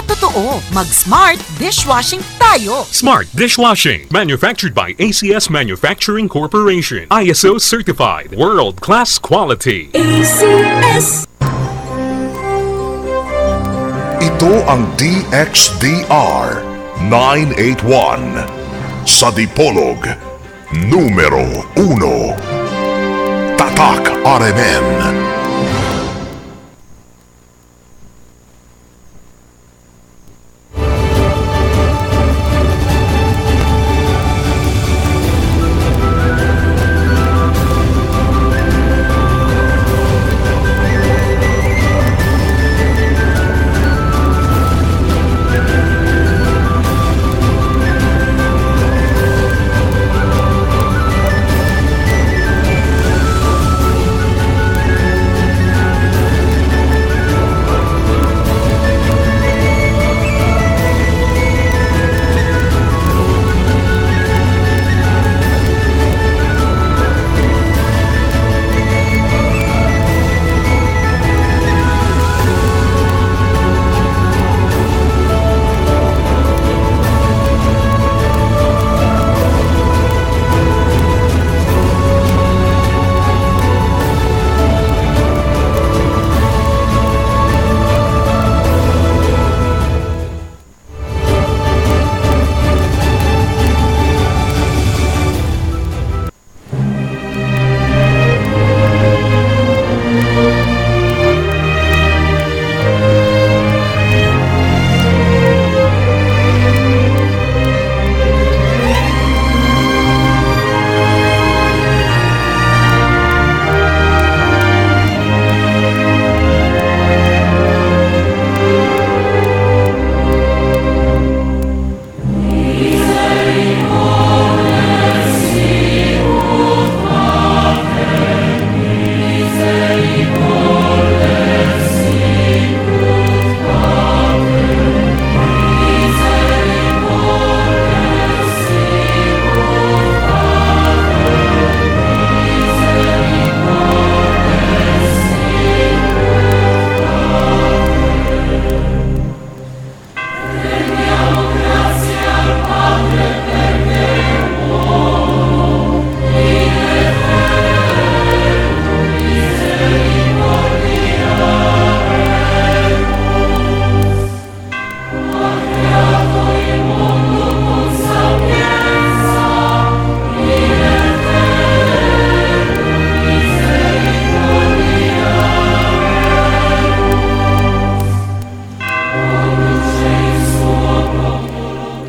Totoo, mag-smart dishwashing tayo. Smart Dishwashing, manufactured by ACS Manufacturing Corporation. ISO certified, world-class quality. ACS. Ito ang DXDR 981 sa Dipolog, numero 1. Tatak RMN.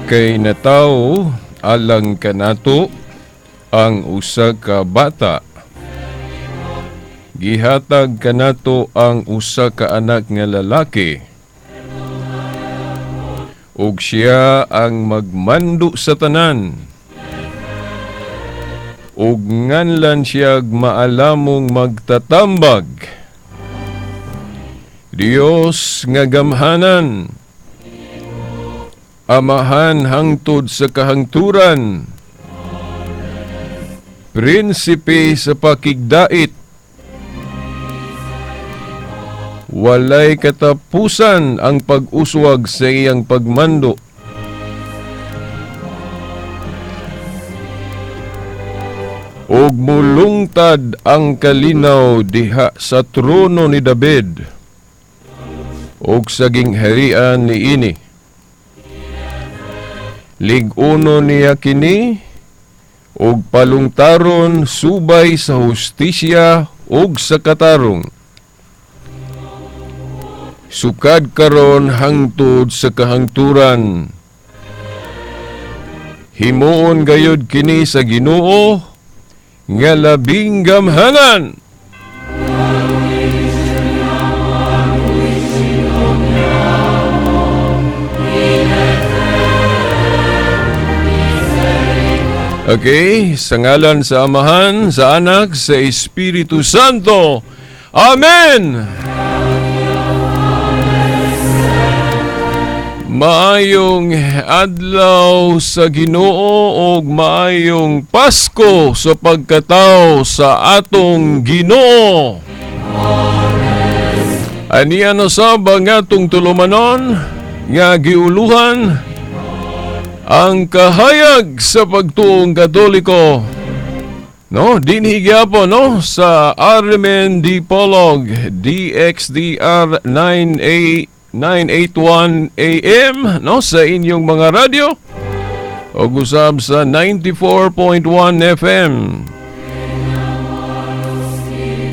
Kay natawo alang kanato ang usa ka bata. Gihatag kanato ang usa ka anak nga lalaki. Ug siya ang magmando sa tanan. Ug nganlan siyag maalamong magtatambag. Dios nga gamhanan, Amahan hangtod sa kahangturan, Prinsipe sa pakigdait, walay katapusan ang pag-uswag sa iyang pagmando. Ug mulungtad ang kalinaw diha sa trono ni David ug sa gingharian niini. Lig-uno niya kini ug palungtaron subay sa hustisya ug sa katarong. Sukad karon hangtod sa kahangturan. Himuon gayud kini sa Ginoo nga labing gamhanan. Okay, sa ngalan sa Amahan, sa Anak, sa Espiritu Santo. Amen! Maayong adlaw sa Ginoo ug maayong Pasko sa pagkatao sa atong Ginoo. Aniya na sab ang atong tulumanon? Nga giuluhan ang kahayag sa pagtuong Katoliko. No, dinhi gyapon, no, sa RMN Dipolog DXDR 9A 981 AM, no, sa inyong mga radyo o usab sa 94.1 FM.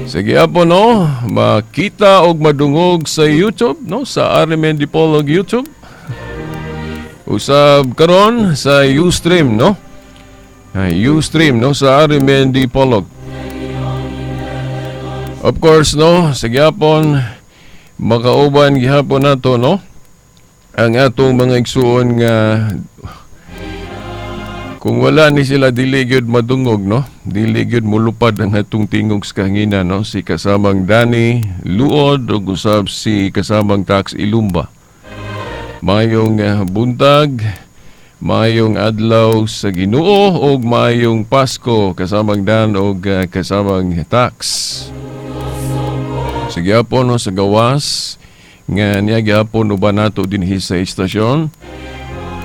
Sige po, no, makita og madungog sa YouTube, no, sa RMN Dipolog YouTube. Usab karon sa Ustream, no? Ay, Ustream, no, sa RMN Dipolog. Of course, no, sa gyapon makauban gihapon nato, no, ang atong mga igsuon nga kung wala ni sila dili gyud madungog, no, dili gyud mulupad ang atong tingog sa kahanginan, no, si kasamang Danny Luod ug usab si kasamang Tax Ilumba. Mayong buntag, maayong adlaw sa Ginoo ug maayong Pasko, kasamang Dan ug kasamang Tax. Sa gyapon, no, sa gawas nga niya gyapon uban nato dinhi sa istasyon,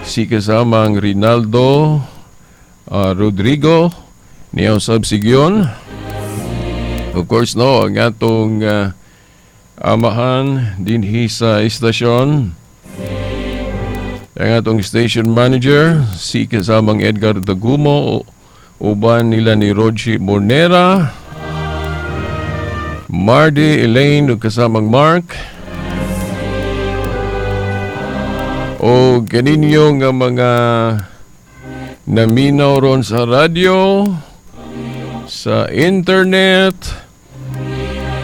si kasamang Rinaldo Rodrigo niya usab si Gion. Of course, no, ang atong amahan dinhi sa istasyon, ang atong station manager, si kasamang Edgar Dagumo, uban nila ni Roger Monera, Mardy Elaine ug kasamang Mark, o kaninyo nga mga naminaw ron sa radyo, sa internet.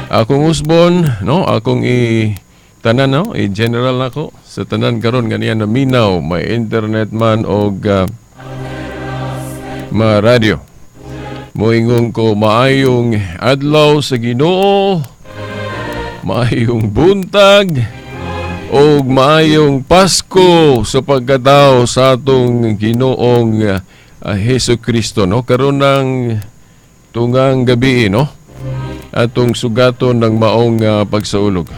Akong usbon, no, akong i tanan, no, i general nako sa tanan karon nga niya naminaw, may internet man og mga radyo. Moingon ko, maayong adlaw sa Ginoo, maayong buntag, og maayong Pasko sa pagkatao sa atong Ginoong Hesus Kristo, no, karon ng tungang gabi, no, atong sugaton ng maong pagsaulog.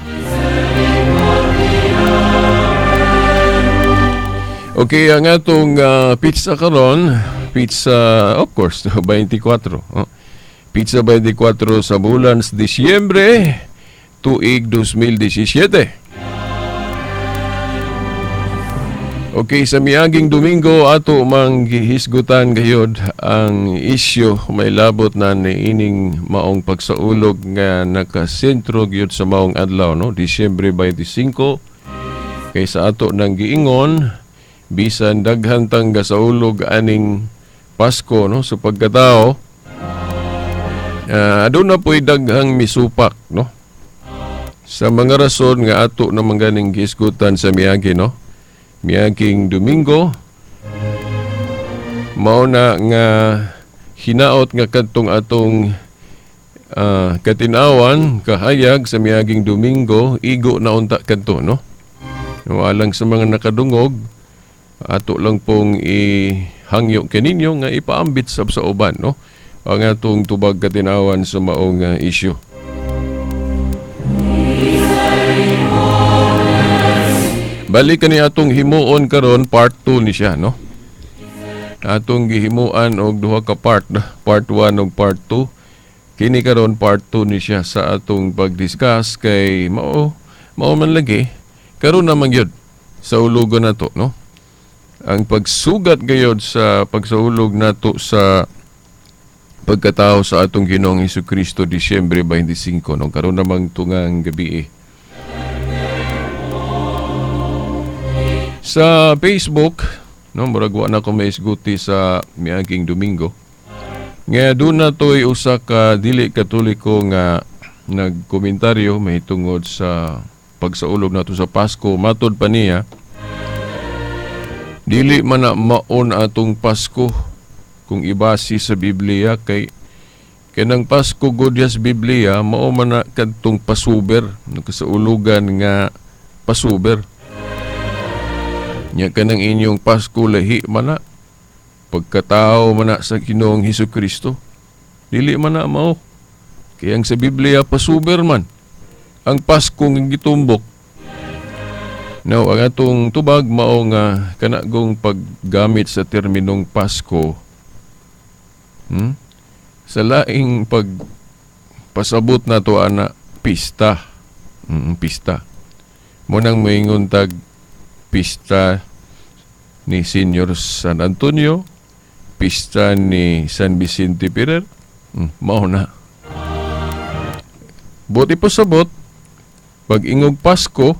Okay, ang atong pizza karon, pizza of course 24. Oh. Pizza 24 sa bulan sa Disyembre tuig 2017. Okay, sa miaging Domingo ato mang gihisgutan gayod ang isyu may labot na niining maong pagsaulog nga nakasentro gyud sa maong adlaw, no, Disyembre 25, kay sa ato nang giingon, bisan daghan tang gasaulog aning Pasko, no, sa pagkatao, aduna po'y daghang misupak, no, sa mga rason nga ato naman ganing gihisgutan sa miagi, no, miaging Domingo. Mao na nga hinaot nga kadtong atong katinawan kahayag sa miaging Domingo igo na unta kadto, no. Alang sa mga nakadungog, ato lang pong ihangyo kaninyo nga ipaambit sab sa uban, no, ang atong tubag katinawan sa maong isyu. Balik kani atong himuon karon, part 2 ni siya, no. Atong gihimuan og duha ka part, part 1 ug part 2. Kini karon part 2 ni siya sa atong pagdiscuss kay mao mao man lagi karon naman gyud sa ulugon nato, no. Ang pagsugat gayod sa pagsaulog nato sa pagkatao sa atong Ginoong Hesukristo Disyembre 25, no, karon namang tungang gabi. Sa Facebook, no, murag wa na ko maisguti sa miaging Domingo. Nga doon na to'y usa ka dili Katoliko nga nagkomentaryo mahitungod sa pagsaulog nato sa Pasko. Matod pa niya, dili man na maon atong Pasko kung ibase sa Biblia, kay kanang Pasko gud sa Biblia mao man na kadtong pasuber, nagkasaulugan nga pasuber. Nya kanang inyong Pasko lahi man na pagkatao man na sa Ginoong Hesukristo. Dili man na mao. Kaya ang sa Biblia pasuber man ang Pasko nga gitumbok. Now, ang atong tubag mao nga kanagong paggamit sa terminong Pasko, sa laing pagpasabot nato ana pista. Pista. Mao nang moingon tag pista ni Senior San Antonio, pista ni San Vicente Ferrer, mao na. Buot ipasabot, pag ingog Pasko,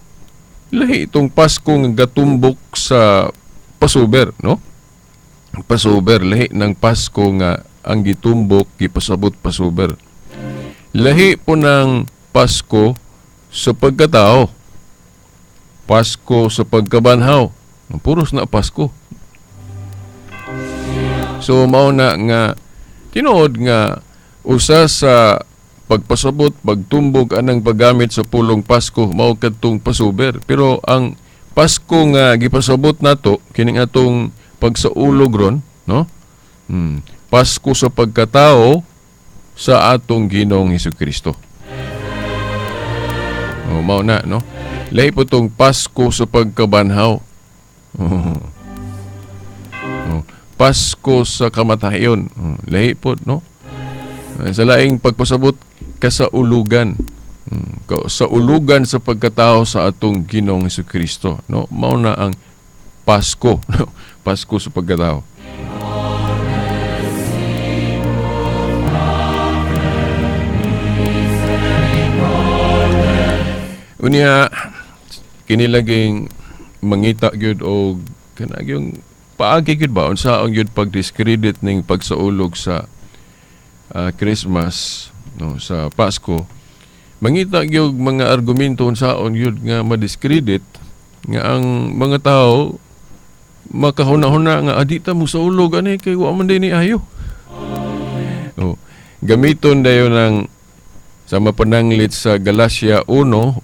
lahi itong Pasko nga gatumbok sa Passover, no? Passover, lahi ng Pasko nga ang gitumbok, gipasabot Passover. Lahi po ng Pasko sa pagkatao. Pasko sa pagkabanhaw. Puros na Pasko. So mao na nga tinuod nga usa sa pagpasabot, pagtumbok anang paggamit sa pulong Pasko mao kadtong Passover. Pero ang Pasko nga gipasabot nato kining atong pagsaulog ron, no? Pasko sa pagkatao sa atong Ginoong Hesukristo. Oh, mao na, no? Lahi po tong Pasko sa pagkabanhaw. Oh. Pasko sa kamatayon. Oh, lahi po, no? Sa laing pagpasabot kasaulugan. Sa ulugan sa pagkatao sa atong Ginoong Hesukristo, no? Mao na ang Pasko, no? Pasko sa pagkatao. Unya kinilaging mangita gyud og kanang paagi gyud ba unsa ang gyud pag-discredit ning pagsaulog sa Christmas, no, sa Pasko. Mangita gyud mga argumento unsaon gyud nga ma-discredit nga ang mga tao makahuna-huna nga adita mo sa ulog ani kay wa man din ni ayo. Oh, gamiton dayon ng sa mapananglit sa Galatia 1:8-9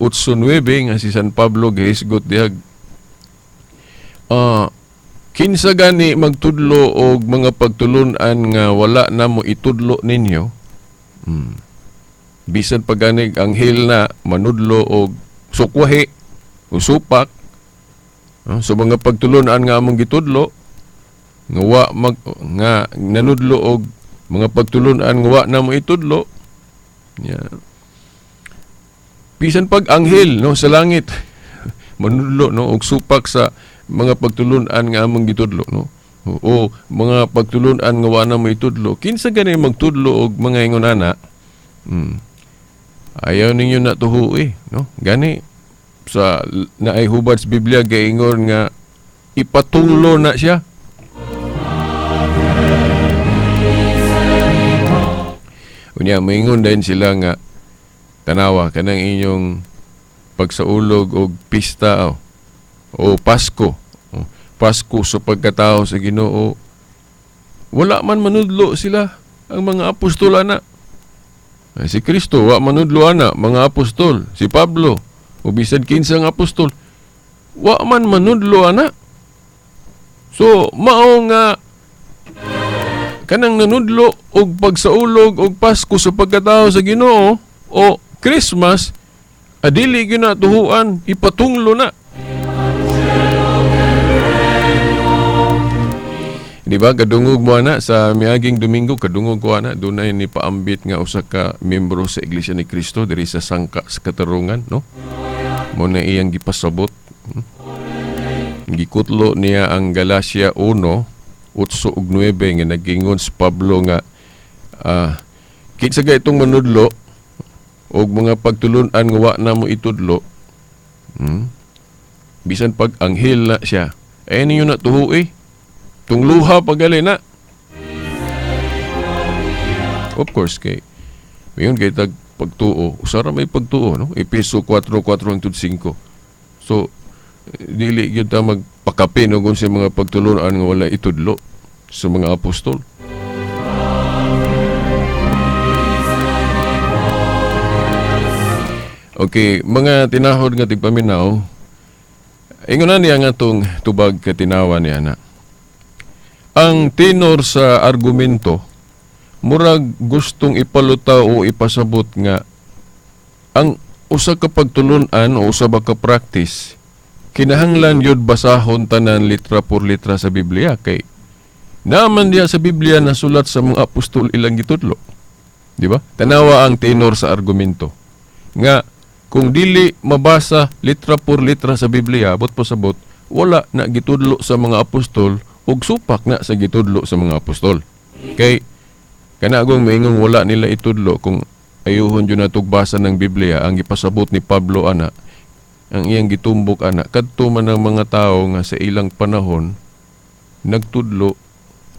nga si San Pablo gihisgot dihag kinsa gani magtudlo og mga pagtulun-an nga wala na mo itudlo ninyo. Bisan pa gani anghel na manudlo og sukwahi o supak, so mga pagtulun-an nga among gitudlo nga wa mag, nga nanudlo og mga pagtulun-an nga wa na mo itudlo. Yeah. Bisan pag anghel, no, sa langit manudlo, no, og supak sa mga pagtulun-an nga among gitudlo, no, o mga pagtulun-an nga wa na mo itudlo, kinsa gani magtudlo og mga ingon ana? Ayaw ninyo na tuhuoy, no? Gani sa naay hubad sa Biblia gaingon nga ipatunglo na siya. Unya moingon din sila nga tanawa kanang inyong pagsaulog og pista o Pasko. O, Pasko sa pagkatao sa Ginoo. Wala man manudlo sila ang mga apostol ana. Si Kristo wa manudlo ana mga apostol, si Pablo o bisan kinsa nga apostol wa man manudlo ana. So mao nga kanang nanudlo og pagsaulog og Pasko sa pagkatao sa Ginoo o Christmas, adili gyud na tuhuan, ipatunglo na. Di ba kadungog mo ana sa miaging Domingo, kadungog ko ana dunay ni paambit nga usa ka miyembro sa Iglesia ni Cristo diri sa Sangka sa Katarungan, no? Mo na iyang gipasabot. Gikutlo niya ang Galatia 1:8-9 nga nagingon si Pablo nga kinsa ga itong manudlo og mga pagtulun-an nga wa na mo itudlo, bisan pag anghel na siya, ay ninyo na tuhuoy, tungluha pagali na. Of course kay mayon kay tag pagtuo, usara may pagtuo, no? Epeso 4:4-5. So dili gyud ta magpakape no kung sa mga pagtulun-an nga wala itudlo sa mga apostol. Okay, mga tinahod nga tigpaminaw, ingon na niya nga itong tubag katinawa niya na. Ang tenor sa argumento, murag gustong ipalutaw o ipasabot nga ang usa ka pagtulun-an o usa ba ka practice Kinahanglan yun basahon tanan litra por litra sa Biblia kay naman diya sa Biblia nasulat sa mga apostol ilang gitudlo. Di ba? Tanawa ang tenor sa argumento. Nga kung dili mabasa litra por litra sa Biblia, abot pasabot, wala na gitudlo sa mga apostol ug supak na sa gitudlo sa mga apostol. Kay kanagong maingong wala nila itudlo, kung ayuhon jud natog basa ng Biblia, ang gipasabot ni Pablo ana, ang iyang gitumbok ana, kadto man ang mga tawo nga sa ilang panahon nagtudlo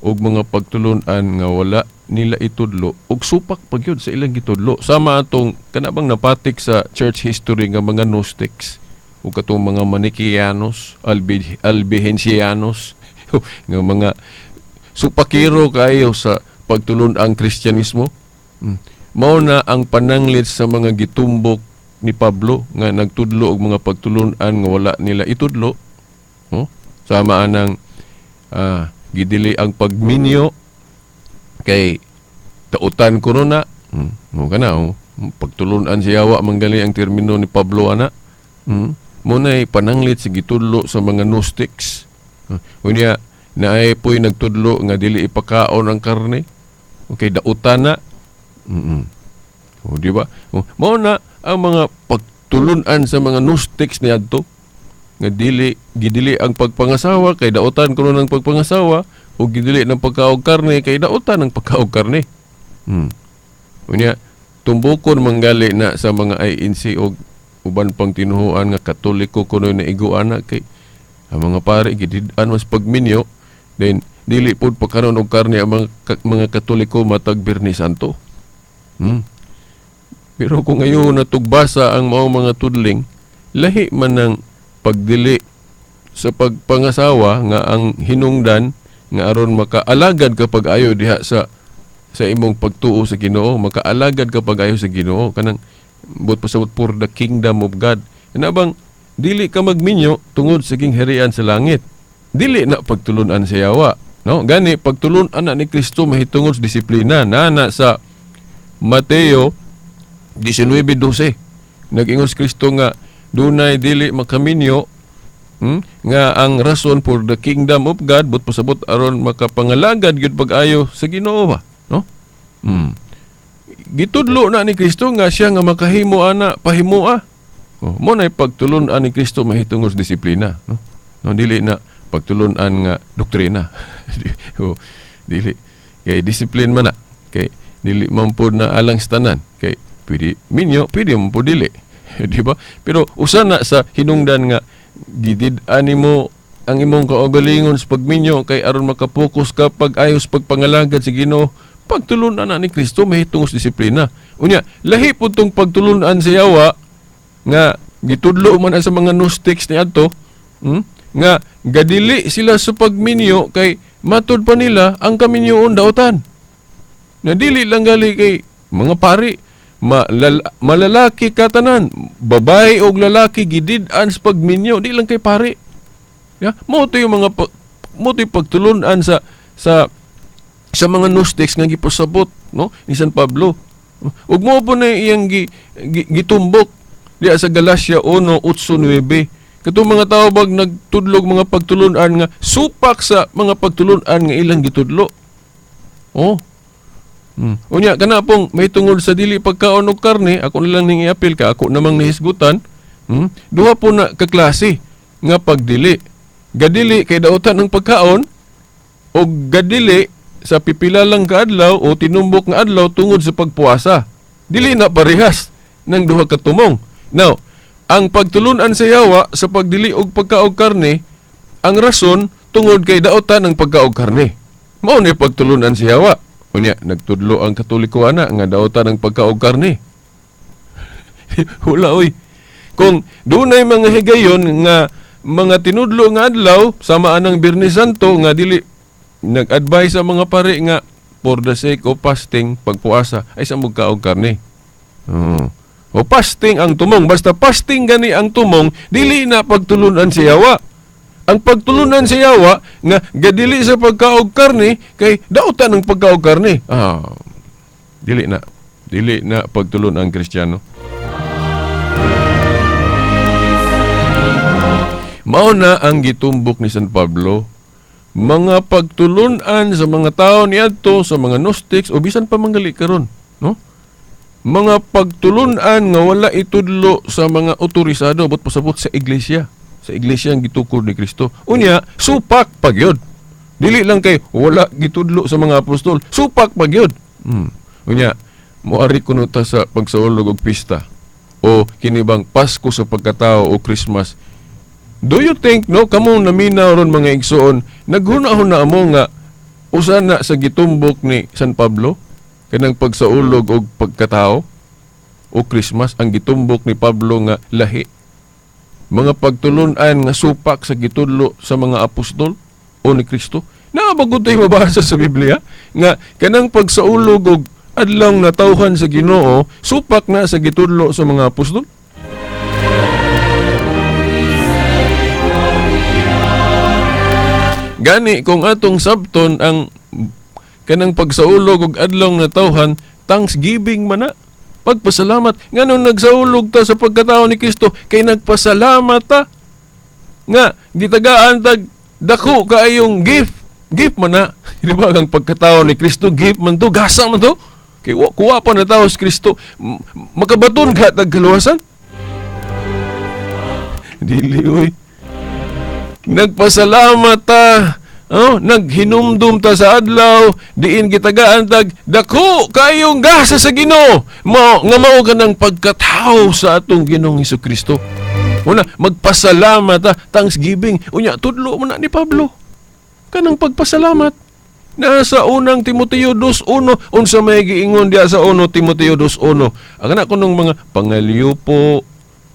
og mga pagtulun-an nga wala nila itudlo ug supak pa gyud sa ilang gitudlo, sama atong kana bang napatik sa church history nga mga Gnostics ug katong mga Manichaeanos, Albigensianos nga mga supakiro kayo sa pagtulun-ang Kristyanismo. Mao na ang pananglit sa mga gitumbok ni Pablo nga nagtudlo og mga pagtulun-an nga wala nila itudlo. Oh? Sama anang gidili ang pagminyo kay dautan kuno na. Mo kana, oh. Pagtulun-an si yawa manggali ang termino ni Pablo ana. Mo nay pananglit sa gitudlo sa mga Gnostics. Unya naay po'y nagtudlo nga dili ipakaon ang karne. Okay, dautan na. O, di ba? O, mao na ang mga pagtulun-an sa mga Gnostics niadto nga dili gidili ang pagpangasawa kay dautan kuno ng pagpangasawa o gidili ng pagkaog karne kay dautan ang pagkaog karne. Unya tumbokon manggali na sa mga INC og uban pang tinuhuan nga Katoliko kuno na iguan na kay ang mga pare gidid-an mas pagminyo, then dili pud pagkaron og karne ang mga Katoliko matag Biyernes Santo. Pero kung ngayon natugbasa ang mao mga tudling, lahi man ng pagdili sa pagpangasawa nga ang hinungdan nga aron makaalagad kapag ayo diha sa imong pagtuo sa Ginoo, makaalagad kapag ayo sa Ginoo, kanang but pasabot for the kingdom of God. Kana bang dili ka magminyo tungod sa gingharian sa langit. Dili na pagtulunan sa yawa. No? Gani pagtulunan na ni Kristo mahitungod sa disiplina nana sa Mateo 19:12. Nag-ingon si Kristo nga dunay dili makaminyo, nga ang rason for the kingdom of God, but pasabot aron makapangalagad gyud pag-ayo sa Ginoo ba, no? Gitudlo na ni Kristo nga siya nga makahimo ana pahimoa. Oh, mo na pagtulun-an ni Kristo mahitungod sa disiplina, no? No, dili na pagtulun-an nga doktrina. Oh, dili kay discipline man na kay dili man pod na alang sa tanan kay pwede minyo, pwede man pod dili, di ba? Pero usa na sa hinungdan nga gidid-an nimo ang imong kaugalingon sa pagminyo kay aron makapokus ka pag ayos pagpangalagad sa Ginoo, pagtulunan na ni Kristo mahitungod sa disiplina. Unya lahi pud tong pagtulunan sa yawa nga gitudlo man sa mga Gnostics ni adto, nga gadili sila sa pagminyo kay matud pa nila ang kaminyoon dautan. Na dili lang gali kay mga pari, malalaki katanan, babae og lalaki gidid-an sa pagminyo, di lang kay pari. Ya, mo to yung mga mo to yung pagtulunan sa mga Gnostics nga gipasabot, no, ni San Pablo. Ug mo po na iyang gitumbok diya sa Galatia 1:8-9. Katong mga tao bag nagtudlog mga pagtulunan nga supak sa mga pagtulunan nga ilang gitudlo. Oh. Unya kana pong may tungod sa dili pagkaon og karne, ako na lang ning iapil ka, ako namang nahisgutan. Duha po na kaklase nga pagdili. Gadili kay dautan ng pagkaon o gadili sa pipila lang kaadlaw o tinumbok nga adlaw tungod sa pagpuasa. Dili na parehas ng duha ka tumong. Now, ang pagtulunan sa yawa sa pagdili og pagkaog karne, ang rason tungod kay dautan ng pagkaog karne. Mao ni pagtulunan sa yawa. Unya, nagtudlo ang Katoliko ana nga dautan ng pagkaog karne. Wala oy. Kung dunay mga higayon nga mga tinudlo nga adlaw sama anang Biyernes Santo nga dili nag-advise sa mga pare nga for the sake of fasting, pagpuasa ay sa magkaog karne. Oo. O fasting ang tumong, basta fasting gani ang tumong, dili na pagtulunan sa yawa. Ang pagtulunan sa yawa nga gadili sa pagkaog karne kay dautan ang pagkaog karne. Dili na. Dili na pagtulunan ang Kristiyano. Mao na ang gitumbok ni San Pablo, mga pagtulunan sa mga tao niadto, sa mga Gnostics o bisan pa manggali karon, no? Mga pagtulunan nga wala itudlo sa mga otorisado, but pasabot sa iglesia. Sa iglesia ang gitukod ni Kristo. Unya, supak pagyod. Dili lang kay wala gitudlo sa mga apostol, supak pagyod. Unya, moari kuno ta sa pagsaulog og pista o kini bang Pasko sa pagkatao o Christmas. Do you think, no, kamo naminaw ron, mga igsoon, naghuna-huna mo nga usa na sa gitumbok ni San Pablo kanang pagsaulog og pagkatao o Christmas ang gitumbok ni Pablo nga lahi, mga pagtulunan nga supak sa gitudlo sa mga apostol o ni Kristo? Naa ba gud tay mabasa sa Biblia nga kanang pagsaulog og adlaw natawhan sa Ginoo supak na sa gitudlo sa mga apostol? Gani kung atong sabton ang kanang pagsaulog og adlaw natawhan, thanksgiving man na, pagpasalamat. Nganong nagsaulog ta sa pagkatao ni Kristo? Kay nagpasalamat ta nga gitagaan tag dako kaayong gift. Gift man na. Di ba ang pagkatao ni Kristo gift man to, gasa man to? Kay kuwa pa na tao si Kristo, makabaton ka tag kaluwasan? Dili oy. Nagpasalamat ta, oh, naghinumdum ta sa adlaw diin gitagaan tag dako kayong gasa sa Ginoo, mao nga mao kanang pagkatao sa atong Ginoong Hesukristo. Una, magpasalamat ta, thanksgiving. Unya, tudlo man na ni Pablo kanang pagpasalamat. Nasa unang Timoteo 2:1, unsa may giingon diha sa 1 Timoteo 2:1? Ang anak kunong mga pangaliupo,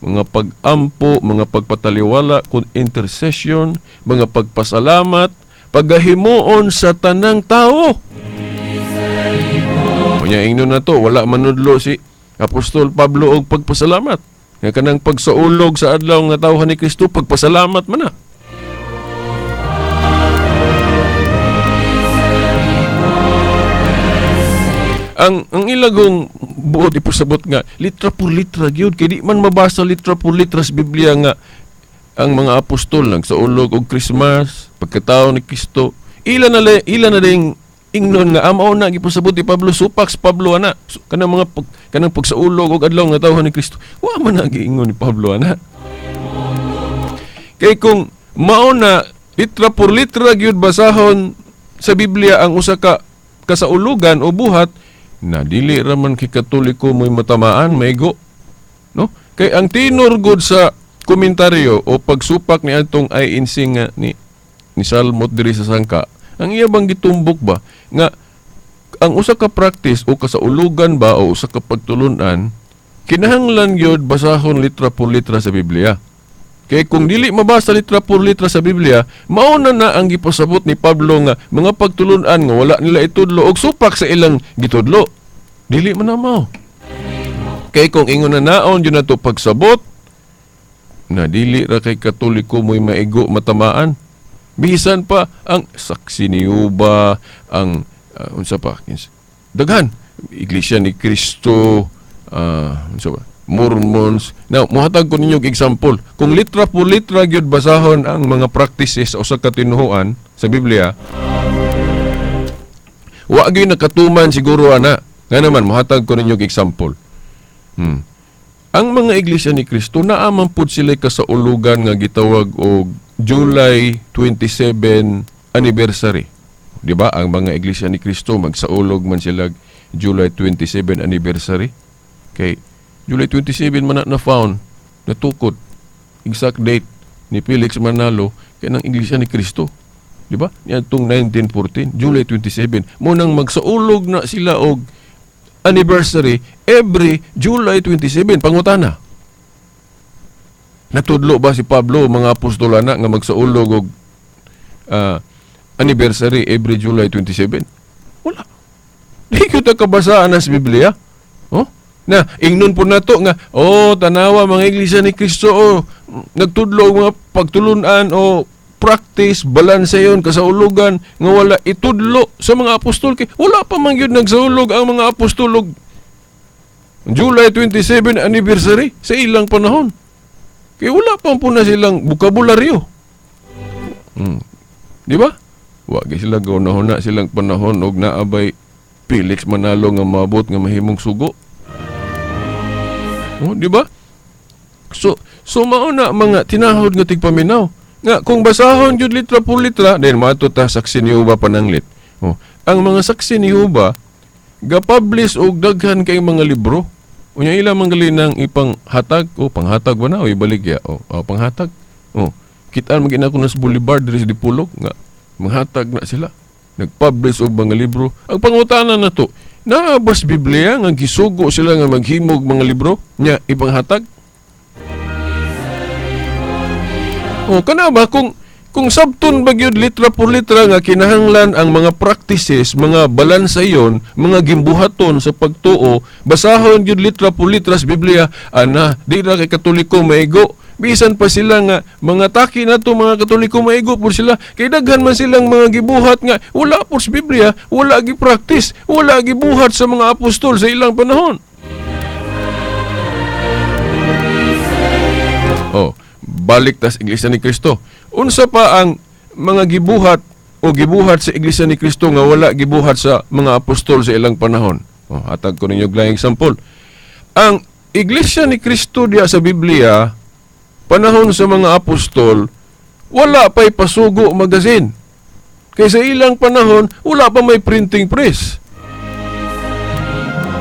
mga pag-ampo, mga pagpataliwala, kun intercession, mga pagpasalamat, paghahimuon sa tanang tao. Unya ingnon na to, wala manudlo si Apostol Pablo og pagpasalamat. Nga kanang pagsaulog sa adlaw nga tawhan ni Kristo, pagpasalamat man na. Ang ilagong buot ipasabot nga litra por litra gyud, kay di man mabasa litra por litra sa Biblia nga ang mga apostol nagsaulog og Christmas, pagkatao ni Kristo. Ila na ding ingnon nga mao na gipasabot ni Pablo, supak sa Pablo ana. So, kanang mga kanang pagsaulog og adlaw nga tawhan ni Kristo, wa man na giingon ni Pablo ana. Kay kung mao na litra por litra gyud basahon sa Biblia ang usa ka kasaulugan o buhat, na dili ra man kay Katoliko mo'y matamaan, maigo, no? Kay ang tinor gud sa komentaryo o pagsupak ni atong INC nga ni Salmot diri sa sangka, ang iya bang gitumbok ba nga ang usa ka practice o kasaulugan ba o usa ka pagtulunan kinahanglan gyud basahon litra por litra sa Biblia. Kay kung dili mabasa litra por litra sa Biblia, mao na na ang gipasabot ni Pablo nga mga pagtulunan nga wala nila itudlo og supak sa ilang gitudlo. Dili man na mao. Kay kung ingon na naon yun na to pagsabot, na dili ra kay Katoliko mo'y maigo matamaan. Bisan pa ang saksi ni Juba, ang unsa pa, daghan, Iglesia ni Kristo, unsa pa, Mormons. Now, muhatag ko ninyo og example. Kung litra po litra gyud basahon ang mga practices sa usa ka tinuhuan sa Biblia, wa gyud nakatuman siguro ana. Nga naman, muhatag ko ninyo og example. Ang mga Iglesia ni Kristo, naa man pud sila kasaulugan nga gitawag og July 27 anniversary. Di ba? Ang mga Iglesia ni Kristo magsaulog man sila July 27 anniversary. Kay July 27 man na found, natukod, exact date ni Felix Manalo kay ng Iglesia ni Kristo. Di ba? Niadtong 1914, July 27. Mo nang magsaulog na sila og anniversary every July 27. Pangutana, natudlo ba si Pablo mga apostolana nga magsaulog og anniversary every July 27? Wala. Di ko ta kabasaan sa Biblia. Oh? Na, ingnon po nato nga, oh, tanawa mga Iglesia ni Kristo, oh, nagtudlo og mga pagtulunan o practice, balanse yun, kasaulugan, nga wala itudlo sa mga apostol. Kay wala pa man yun nagsaulog ang mga apostol og July 27 anniversary sa ilang panahon. Kay wala pa po na silang bokabularyo. Di ba? Wa gyud sila gaunahuna silang panahon og naabay Felix Manalo nga maabot nga mahimong sugo. Oh, di ba? So mao na mga tinahod nga tigpaminaw. Nga kung basahon gyud litra por litra, then maadto ta Saksi ni Jehova pananglit. Oh, ang mga Saksi ni Jehova ga-publish og daghan kay mga libro. Unya ila man gali nang ipanghatag o panghatag ba na o ibaligya o oh, panghatag. Oh, kitaan man gina ko na sa Boulevard diri sa Dipolog nga manghatag na sila. Nagpublish og mga libro. Ang pangutana na to, naa ba sa Biblia nga gisugo sila nga maghimog mga libro nya ipanghatag? O kana ba kung sabton ba gyud litra por litra nga kinahanglan ang mga practices, mga balansayon, mga gimbuhaton sa pagtuo, basahon gyud litra por litra sa Biblia, ana, di ra kay Katoliko maigo. Bisan pa sila nga mga taki na to mga Katoliko maigo pud sila, kay daghan man silang mga gibuhat nga wala pud sa Biblia, wala gi-practice, wala gibuhat sa mga apostol sa ilang panahon. Oh, balik tas Iglesia ni Cristo. Unsa pa ang mga gibuhat o gibuhat sa Iglesia ni Cristo nga wala gibuhat sa mga apostol sa ilang panahon? Oh, hatag ko ninyo og laing example. Ang Iglesia ni Cristo diya sa Biblia panahon sa mga apostol, wala pa'y Pasugo magazine. Kaysa ilang panahon, wala pa may printing press.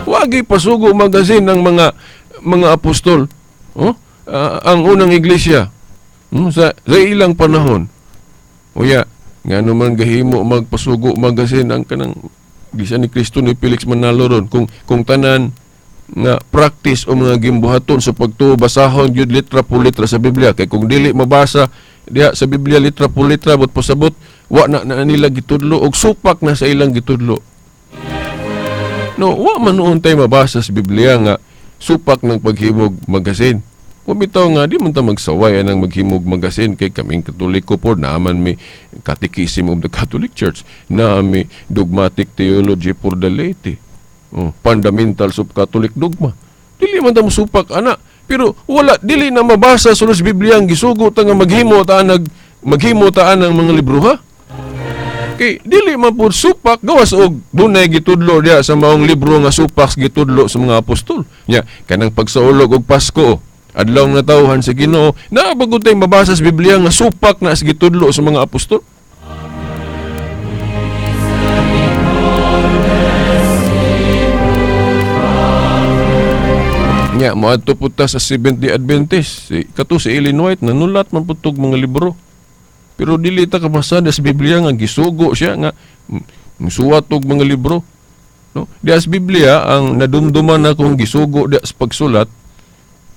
Wagi Pasugo magazine ng mga apostol. Oh? Ang unang iglesia sa ilang panahon. Uya, nga naman gahimo magpasugo magazine ang kanang Iglesia ni Cristo ni Felix Manalo ron. Kung tanan nga practice o mga gimbuhaton sa pagtuo, basahon gyud litra po litra sa Biblia. Kay kung dili mabasa diha sa Biblia litra po litra, but pasabot wa na, na nila gitudlo og supak na sa ilang gitudlo. No, wa man noon tay mabasa sa Biblia nga supak ng paghimog magasin. Bitaw nga di man ta magsaway anang maghimog magasin kay kaming Katoliko po naaman mi Catechism of the Catholic Church, naa mi Dogmatic Theology for the Laity. Oh, Fundamentals of Catholic Dogma. Dili man ta mosupak ana, pero wala dili na mabasa sa Biblia ang gisugo ta nga maghimo ta nag maghimo ta ang mga libro ha. Kay dili man pud supak gawas og dunay gitudlo diha sa maong libro nga supak gitudlo sa mga apostol. Nya kanang pagsaulog og Pasko, adlaw nga tawhan sa Ginoo, naa ba gud tay mabasa sa Biblia nga supak na sa gitudlo sa mga apostol? Nya moadto pud ta sa Seventh-day Adventist. Si, kato si Ellen White nanulat man pud tog mga libro. Pero dili ta kabasa sa Biblia nga gisugo siya nga musuwat og mga libro. No? Diha sa Biblia ang nadumduman akong gisugo diha sa pagsulat,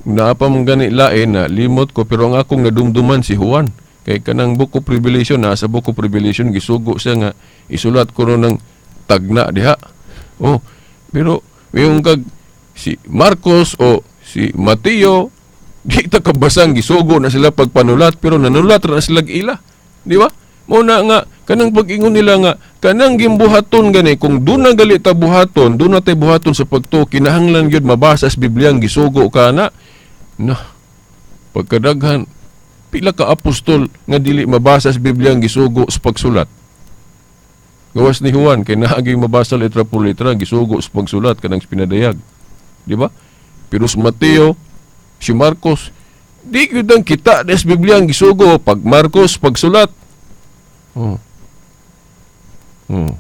naa pa man gani lain na limot ko, pero ang akong nadumduman si Juan. Kay kanang Book of Revelation, naa sa Book of Revelation gisugo siya nga isulat ko ro ng tagna diha. Oh, pero yung kag si Marcos o si Mateo, di ta kabasang gisugo na sila pagpanulat, pero nanulat ra na sila ila. Di ba? Mo na nga kanang pag-ingon nila nga kanang gimbuhaton gani, kung doon na gali ta buhaton, doon na tay buhaton sa pagtuo, kinahanglan gyud mabasa sa Biblia ang gisugo ka na. Na pagkadaghan pila ka apostol nga dili mabasa sa Biblia ang gisugo sa pagsulat. Gawas ni Juan kay naaging mabasa letra por letra gisugo sa pagsulat kanang pinadayag. Di ba? Pero si Mateo, si Marcos, di gyud ang kita des Biblia ang gisugo pag Marcos pagsulat. Oh. Oh.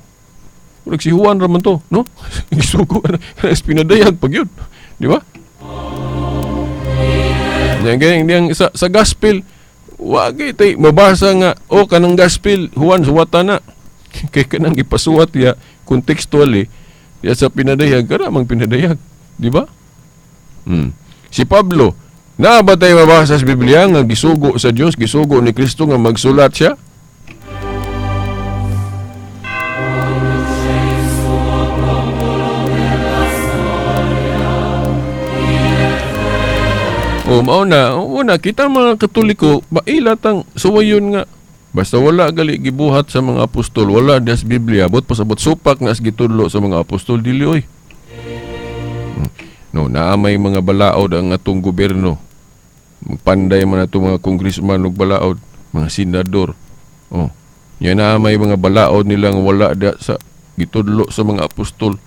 Murag si Juan ra man to, no? Gisugo na pinadayag pag yun. Di ba? Yang ganyan, yang sa gospel, wagi tay mabasa nga oh kanang gospel Juan suwata na. Kay kanang ipasuwat ya contextually ya sa pinadayag kana mang pinadayag, di ba? Si Pablo, naa ba tay mabasa sa Biblia nga gisugo sa Dios, gisugo ni Kristo nga magsulat siya? O mao na, una kita mga Katoliko, maila tang suwayon nga basta wala gali gibuhat sa mga apostol, wala diha sa Biblia, but pasabot supak na sa gitudlo sa mga apostol dili oy. No, naa may mga balaod ang atong gobyerno. Magpanday man ato mga congressman ug balaod, mga senador. Oh. Nya na may mga balaod nilang wala da sa gitudlo sa mga apostol.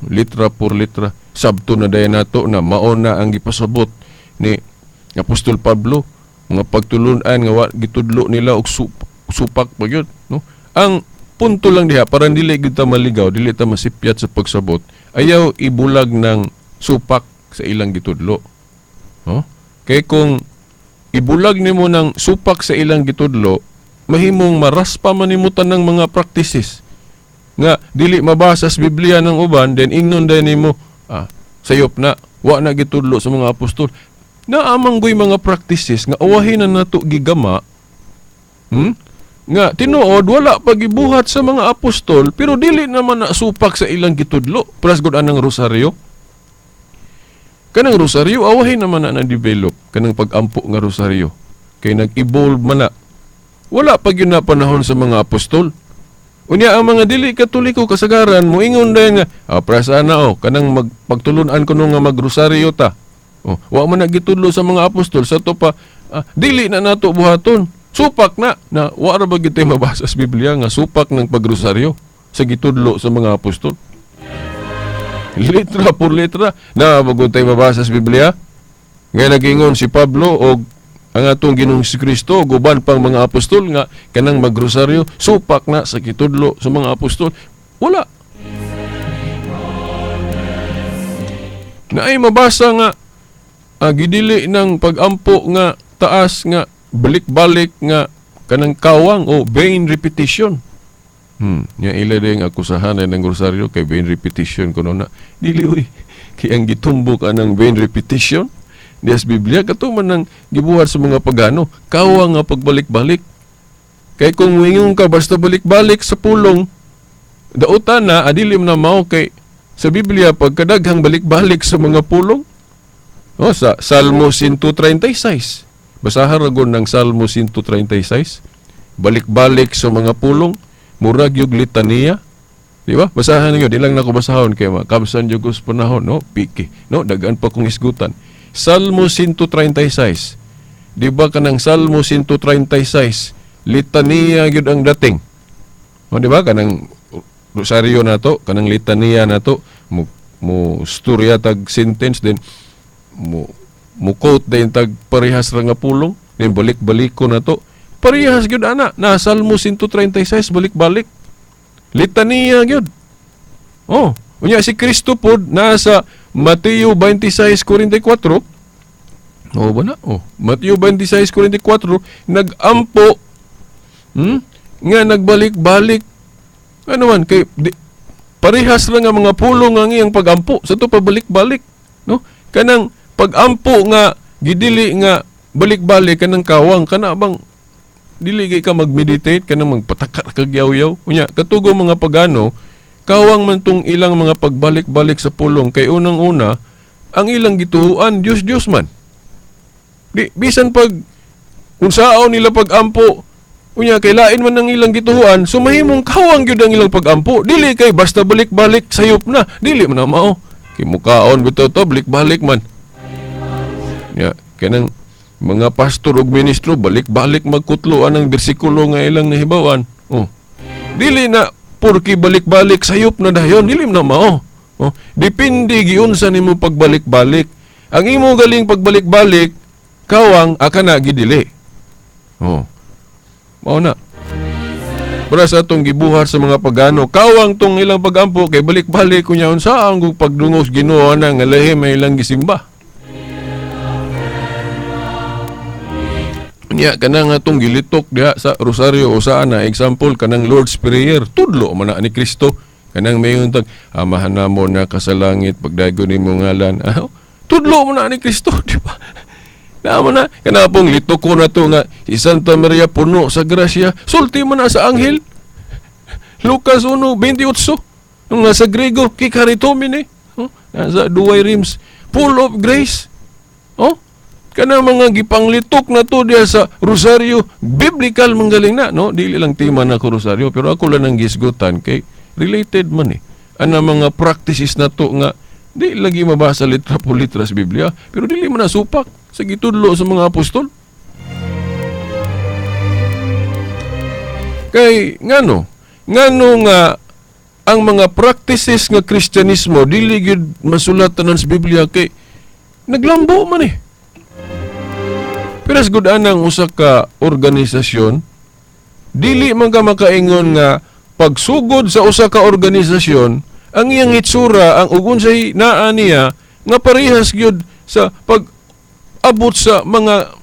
Litra por litra. Sabto na dayon nato na mao na ang gipasabot ni Apostol Pablo, mga pagtulunan nga wa gitudlo nila og supak pa gyud, no? Ang punto lang diha, para dili gyud ta maligaw, dili ta masipyat sa pagsabot, ayaw ibulag ng supak sa ilang gitudlo, no? Kay kung ibulag nimo ng supak sa ilang gitudlo, mahimong maraspa man nimo tanang mga practices nga dili mabasa sa Biblia ng uban, then ingnon dayon nimo, "Sayop na, wa na gitudlo sa mga apostol." Naa man goy mga practices nga uwahin na nato gigama, Nga tinuod wala pa gibuhat sa mga apostol, pero dili naman na supak sa ilang gitudlo. Pras gud anang rosaryo. Kanang rosaryo, awahin naman na na-develop kanang pag-ampo nga rosaryo. Kay nag-evolve man na. Wala pa gyud na panahon sa mga apostol. Unya ang mga dili Katoliko kasagaran moingon dayon nga, "Prasa na oh, kanang magpagtulun-an kuno nga magrosaryo ta. Oh, wa man na gitudlo sa mga apostol sa to pa, dili na nato buhaton. Supak na." Na wa ra ba gyud tay mabasa sa Biblia nga supak ng pagrosaryo sa gitudlo sa mga apostol? Litra por litra na bago tay mabasa sa Biblia nga nagingon si Pablo og ang atong Ginoong Kristo ug uban pang mga apostol nga kanang magrosaryo supak na sa gitudlo sa mga apostol. Wala. Naay mabasa nga gidili ng pagampo nga taas nga balik-balik nga kanang kawang o vain repetition. Nya ila din akusahan ng rosaryo kay vain repetition kuno na. Dili uy. Kay ang gitumbok anang vain repetition dias Biblia kato man ang gibuhat sa mga pagano, kawang nga pagbalik-balik. Kay kung moingon ka basta balik-balik sa pulong, dautan na adilim na mao kay sa Biblia pagkadaghang balik-balik sa mga pulong. Oh, sa Salmo 136. Basahan ra gud ng Salmo 136. Balik-balik sa mga pulong, murag yung litaniya. Di ba? Basahan ninyo, di lang nako basahon kay makamsan jud ko sa panahon, no? Piki, no? Dagan pa kong isgutan. Salmo 136. Di ba kanang Salmo 136, litaniya gyud ang dating. O, di ba kanang rosaryo nato, kanang litaniya nato, mo storya tag sentence, then mo quote din tag parehas ra nga pulong, then balik-balik ko na to. Parehas gyud ana na Salmo 136, balik-balik. Litaniya gyud. Oh, unya si Kristo pod nasa Mateo 26:44. Oh, ba na? Oh, Mateo 26:44 nagampo, nga nagbalik-balik. Ano man kay di, parehas lang ang mga pulong ang iyang pagampo sa to pabalik-balik, no? Kanang pagampo nga gidili nga balik-balik kanang kawang kana bang dili kay ka mag-meditate, kanang magpataka kag yaw-yaw. Unya katugo mga pagano, kawang man tong ilang mga pagbalik-balik sa pulong kay unang-una ang ilang gituhuan Dios Dios man. Di bisan pag unsaon nila pagampo, unya kay lain man ang ilang gituhuan, so mahimong kawang gyud ang ilang pagampo. Dili kay basta balik-balik sayop na, dili man na mao. Kay mukaon bitaw to balik-balik man. Ya, kanang mga pastor ug ministro balik-balik magkutlo anang bersikulo nga ilang nahibawan. Oh. Dili na porki balik-balik sayop na dayon, dili man na mao. Oh, depende giunsa nimo pagbalik-balik. Ang imo galing pagbalik-balik kawang akana gidili. Oh. Mao na. Para sa atong gibuhat sa mga pagano, kawang tong ilang pagampo kay balik-balik kunya unsa ang pagdungog Ginoo na nga lahi may ilang gisimba. Nya kanang atong gilitok diha sa rosaryo o saan na example kanang Lord's Prayer, tudlo man na ni Kristo kanang mayon tag Amahan namo na kasalangit, pagdayon nimo ngalan. Tudlo man na ni Kristo, di ba? Na mo na kana pong litok ko na to nga si Santa Maria puno sa grasya, sulti man na sa anghel. Lucas 1:28. Nung nasa Grego, kikaritomine. Oh, nasa Duay Rims, full of grace. Oh, kana mga gipanglitok na to diya sa rosaryo, biblical manggaling na, no? Dili lang tema na ko rosaryo, pero ako lang ang gisgutan kay related man eh. Ana mga practices na to nga di lagi mabasa litra po litra sa Biblia, pero dili man na supak Sa gitudlo sa mga apostol. Kay ngano? Ngano nga ang mga practices nga Kristyanismo dili gyud masulat tanan sa Biblia kay naglambo man eh. Pero as good anang usa ka organisasyon, dili man ka makaingon nga pagsugod sa usa ka organisasyon, ang iyang hitsura, ang ug unsay naa niya nga parehas gyud sa pag-abot sa mga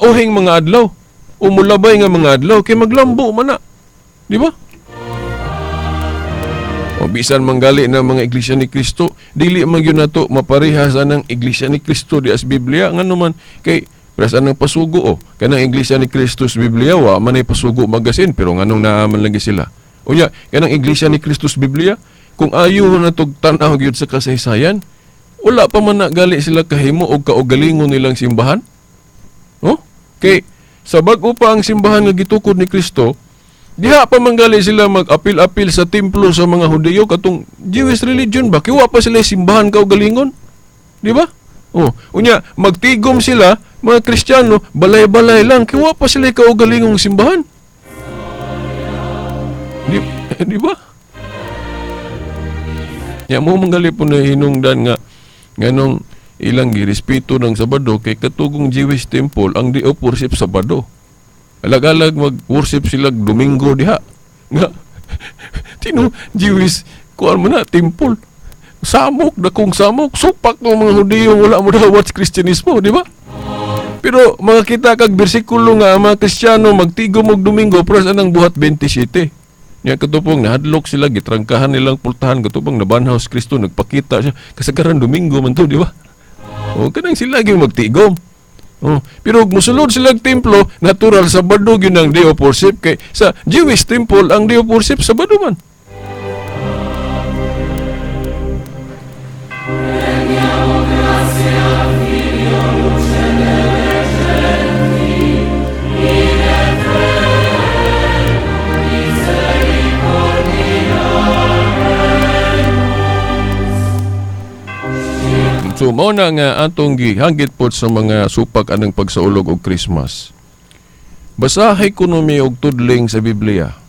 uhing mga adlaw o mulabay nga mga adlaw kay maglambo man na. Di ba? O bisan manggali na mga Iglesia ni Kristo, dili man gyud nato maparehas anang Iglesia ni Kristo di as Biblia, ngano man kay parehas anang pasugo o kanang Iglesia ni Kristo sa Biblia wa man ay pasugo magasin, pero nganong naa man lagi sila. Unya kanang Iglesia ni Kristo sa Biblia, kung ayo na tog tan-aw gyud sa kasaysayan, wala pa man na gali sila kahimo og kaugalingon nilang simbahan. Oh? Kay sa bag-o pa ang simbahan nga gitukod ni Kristo, diha pa man gali sila mag-apil-apil sa templo sa mga Hudiyo katong Jewish religion ba? Kay wa pa sila simbahan kaugalingon. Di ba? Oh, unya magtigom sila mga Kristiyano, balay-balay lang kay wa pa sila kaugalingong simbahan. Di ba? Ya mo manggali po na hinungdan nga nganong ilang girespeto ng Sabado kay katugong Jewish temple ang di of worship Sabado. Alag-alag mag-worship sila Domingo diha. Nga tino Jewish kuan mo na temple. Samok dakong samok, supak ng mga Hudiyo wala mo dawat sa Kristyanismo, di ba? Pero makakita kag bersikulo nga ang mga Kristiyano magtigom og Domingo pros anang buhat 27. Nya katupong nahadlok sila, gitrangkahan nilang pultahan katupong nabanhaw si Kristo, nagpakita siya kasagaran Domingo man to, di ba? O kanang sila gyud magtigom. Oh, pero ug mosulod sila og templo, natural Sabado gyud ang day of worship kay sa Jewish temple ang day of worship Sabado man. So mao na nga atong gihagit pod sa mga supak anang pagsaulog og Christmas. Basahay kuno mi og tudling sa Biblia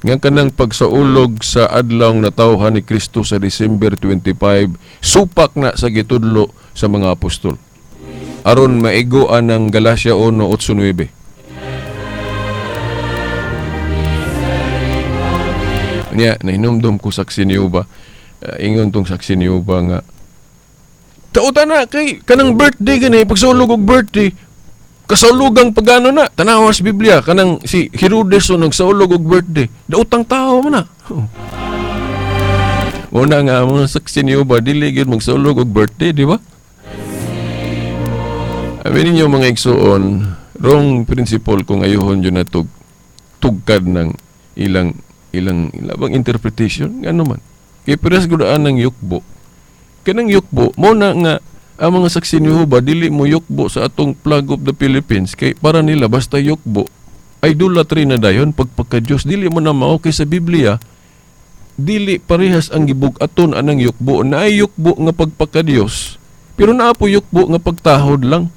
nga kanang pagsaulog sa adlaw natawhan ni Kristo sa December 25 supak na sa gitudlo sa mga apostol. Aron maigo anang Galatia 1:8-9. Niya nahinumdum ko saksi niyo ba? Ingon tong saksi niyo ba nga tauta na kay kanang birthday gani pagsaulog og birthday kasaulugang pagano na tanawa sa Biblia kanang si Herodes o nagsaulog og birthday daotang tao man na. Una nga mga saksi niyo ba dili gyud magsaulog og birthday, di ba? Amin ninyo mga igsuon, wrong principle kung ayuhon yun na tugkad ng ilang ilang ilabang interpretation ngano man. Kay parehas gud ang yukbo. Kanang yukbo mo na nga ang mga saksi ni Jehovah dili mo yukbo sa atong flag of the Philippines kay para nila basta yukbo idolatry na dayon pagpagka-Dios, dili mo na mao kay sa Biblia dili parehas ang gibug-aton anang yukbo. Naay yukbo nga pagpagka-Dios pero naa po yukbo nga pagtahod lang.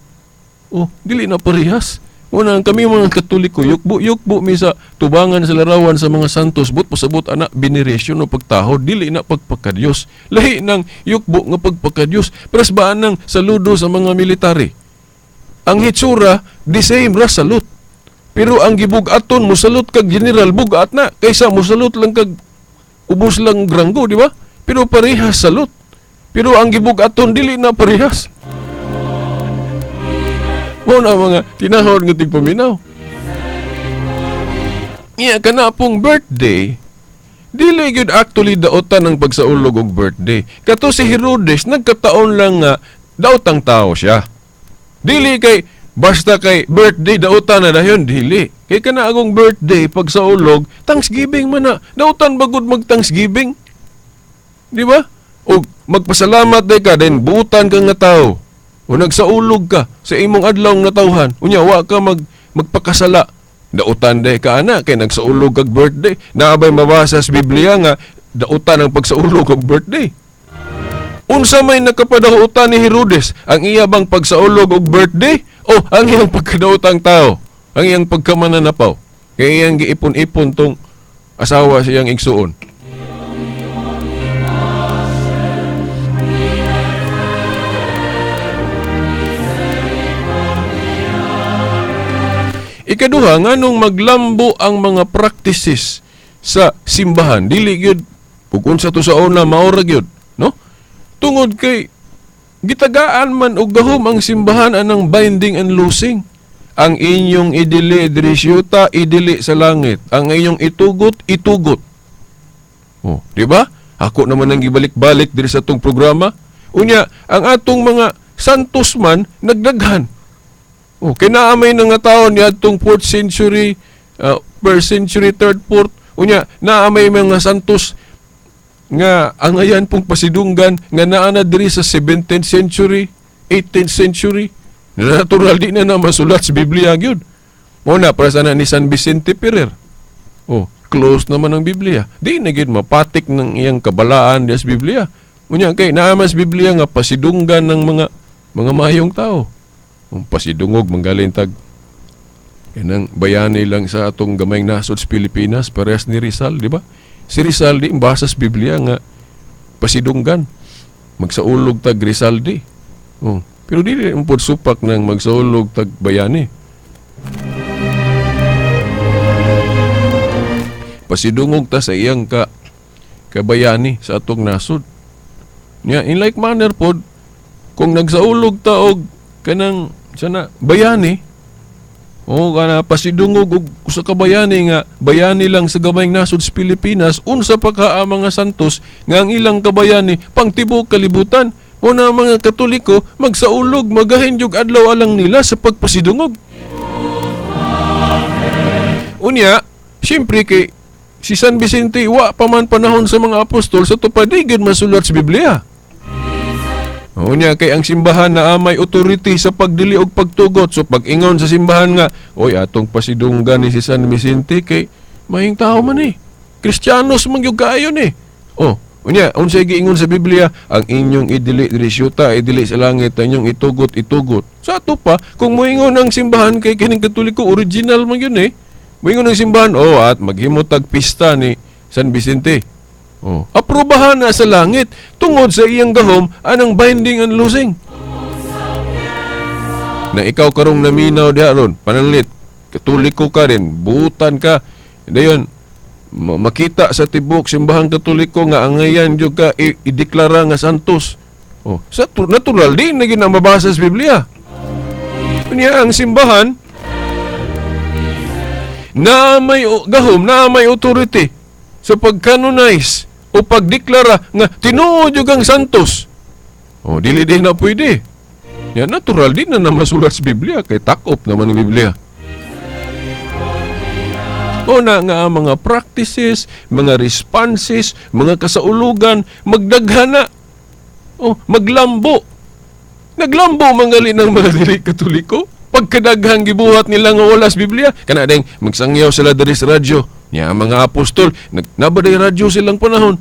Oh, dili na parehas. Una, kami mga Katoliko, yukbo mi sa tubangan sa larawan sa mga santos, but pasabot ana veneration o pagtahod, dili na pagpakadiyos. Lahi ng yukbo nga pagpakadiyos, pres ba nang saludo sa mga military. Ang hitsura, the same ra salute. Pero ang gibug-aton, musalot kag general, bugat na, kaysa musalot lang kag ubos lang granggo, di ba? Pero parehas salute. Pero ang gibug-aton, dili na parehas. Mao na mga tinahod nga tigpaminaw. Iya kana pong birthday, dili gyud actually daotan ang pagsaulog og birthday. Kato si Herodes nagkataon lang nga daotang tao siya. Dili kay basta kay birthday daotan na dayon, dili. Kay kana akong birthday pagsaulog, Thanksgiving man na. Daotan bagud mag Thanksgiving. Di ba? Og magpasalamat day ka then buutan ka nga tao. O nagsaulog ka sa imong adlaw natawhan, unya wa ka magpakasala. Dautan day ka ana kay nagsaulog kag birthday. Naabay mabasa sa Biblia nga dautan ang pagsaulog og birthday. Unsa may nakapadahutan ni Herodes? Ang iya bang pagsaulog og birthday o ang iyang pagkadaotang tao? Ang iyang pagkamananapaw? Kaya iyang giipon-ipon tong asawa siyang igsuon. Ikaduha, nganong maglambo ang mga practices sa simbahan? Dili gyud ug unsa to sa una maura gyud, no? Tungod kay gitagaan man og gahom ang simbahan anang binding and loosing. Ang inyong idili diri siyuta, idili sa langit. Ang inyong itugot, itugot. Oh, di ba? Ako naman ang gibalik-balik diri sa atong programa. Unya, ang atong mga santos man nagdaghan. Oh, kay naa may nga tao niadtong 4th century, 1st century, 3rd, 4th. Unya, naa may mga santos nga angayan pong pasidunggan nga naa na diri sa 17th century, 18th century. Natural di na na masulat sa Biblia gyud. Mo na para sana ni San Vicente Ferrer. Oh, close naman ang Biblia. Di na gyud mapatik ng iyang kabalaan diya sa Biblia. Unya kay naa man sa Biblia nga pasidunggan ng mga mayong tao. Ang pasidungog manggaling tag kanang bayani lang sa atong gamayng nasod sa Pilipinas, parehas ni Rizal, di ba? Si Rizal di basa sa Biblia nga pasidunggan. Magsaulog tag Rizal di. Oh, pero di rin po supak ng magsaulog tag bayani. Pasidungog ta sa iyang kabayani sa atong nasod. Nya, in like manner pod, kung nagsaulog ta og kanang sana bayani, o kana pasidungog og usa ka bayani nga bayani lang sa gamayng nasod sa Pilipinas, unsa pa ka ang mga santos nga ang ilang kabayani pangtibok kalibutan. O na mga Katoliko magsaulog magahin jug adlaw alang nila sa pagpasidungog. Unya, siyempre kay si San Vicente wa pa man panahon sa mga apostol sa tupad di gyud masulat sa Biblia. Unya kay ang simbahan na may authority sa pagdili og pagtugot. So pag-ingon sa simbahan nga, oy atong pasidunggan ni si San Vicente kay mahing tao man eh. Kristiyanos man gyud kaayo ni. Oh, unya unsay giingon sa Biblia, ang inyong idili diri syuta, idili sa langit, ang inyong itugot, itugot. Sa ato pa, kung moingon ang simbahan kay kining Katoliko original man gyud eh. Moingon ang simbahan, oh at maghimo tag pista ni San Vicente. Oh, aprobahan na sa langit tungod sa iyang gahom anang binding and loosing. Na ikaw karong naminaw diha ron, pananglit, Katoliko ka rin, buutan ka. Dayon makita sa tibok simbahang Katoliko nga angayan jud ka ideklara nga santos. Oh, sa natural di na gyud ang mabasa sa Biblia. Unya ang simbahan na may gahom, na may authority sa pag-canonize o pagdeklara nga tinuod jud ang santos. Oh, dili din na pwede. Ya, natural din na masulat sa Biblia kay takop naman ang Biblia. O na nga ang mga practices, mga responses, mga kasaulugan, magdaghana. O, maglambo. Naglambo mangali ng mga dili Katoliko. Pagkadaghang gibuhat nila nga wala sa Biblia, kana ding magsangyaw sila diri sa radyo. Nya ang mga apostol, nabaday radyo silang panahon.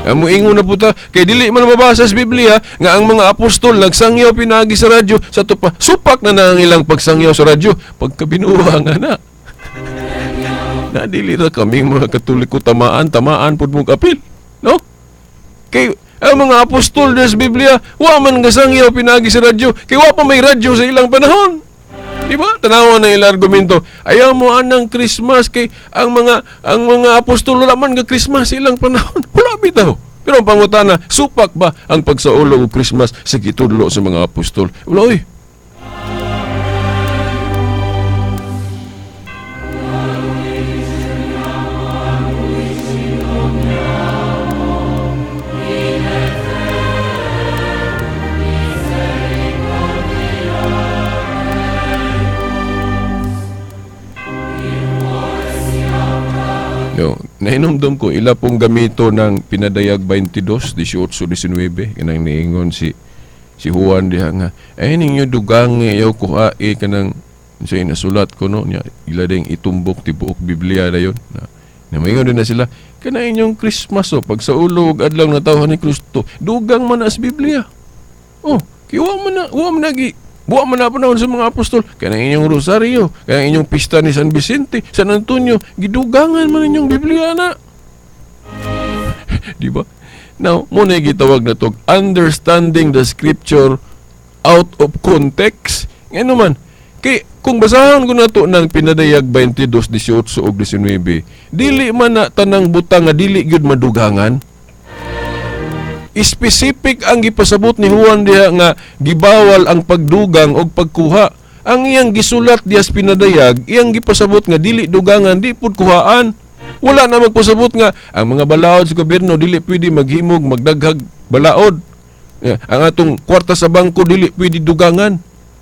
Amo ingon na puta, kay dili man mabasa sa Biblia nga ang mga apostol nagsangyaw pinaagi sa radyo, sa tupa supak na na ang ilang pagsangyaw sa radyo pagkabinuha nga na. Na dili ra kaming mga Katoliko tamaan, tamaan pud mong apil, no? Kay ang mga apostol sa Biblia wa man gasangyaw pinaagi sa radyo, kay wa pa may radyo sa ilang panahon. Di ba? Tanawa na ilang argumento. Ayaw mo anang Christmas kay ang mga apostol wala man ga Christmas sa ilang panahon. Wala bitaw. Pero ang pangutana, supak ba ang pagsaulog og Christmas sa gitudlo sa mga apostol? Wala oy. No, nahinumdum ko ila pong gamito ng pinadayag 22, 18, 19, kanang niingon si Juan diha nga, ay ninyo dugangi ayaw kuhae kanang sa inasulat ko no niya ila ding itumbok tibuok Biblia dayon na Namingon din na sila, kana inyong Christmas o, pag sa ulo og adlaw natawhan ni Kristo, dugang man na sa Biblia. Oh, kay wa man na panahon sa mga apostol. Kana inyong rosaryo, kana inyong pista ni San Vicente, San Antonio, gidugangan man inyong Biblia na. Di ba? Now, mao na gitawag na to, understanding the scripture out of context. Ngano man, kay kung basahon ko na to ng Pinadayag 22:18 ug 19, dili man na tanang butang nga dili gyud madugangan. Specific ang gipasabot ni Juan diha nga gibawal ang pagdugang og pagkuha. Ang iyang gisulat diha sa Pinadayag, iyang gipasabot nga dili dugangan, di pud kuhaan. Wala na magpasabot nga ang mga balaod sa gobyerno dili pwede maghimog magdaghag balaod. Ang atong kwarta sa bangko dili pwede dugangan.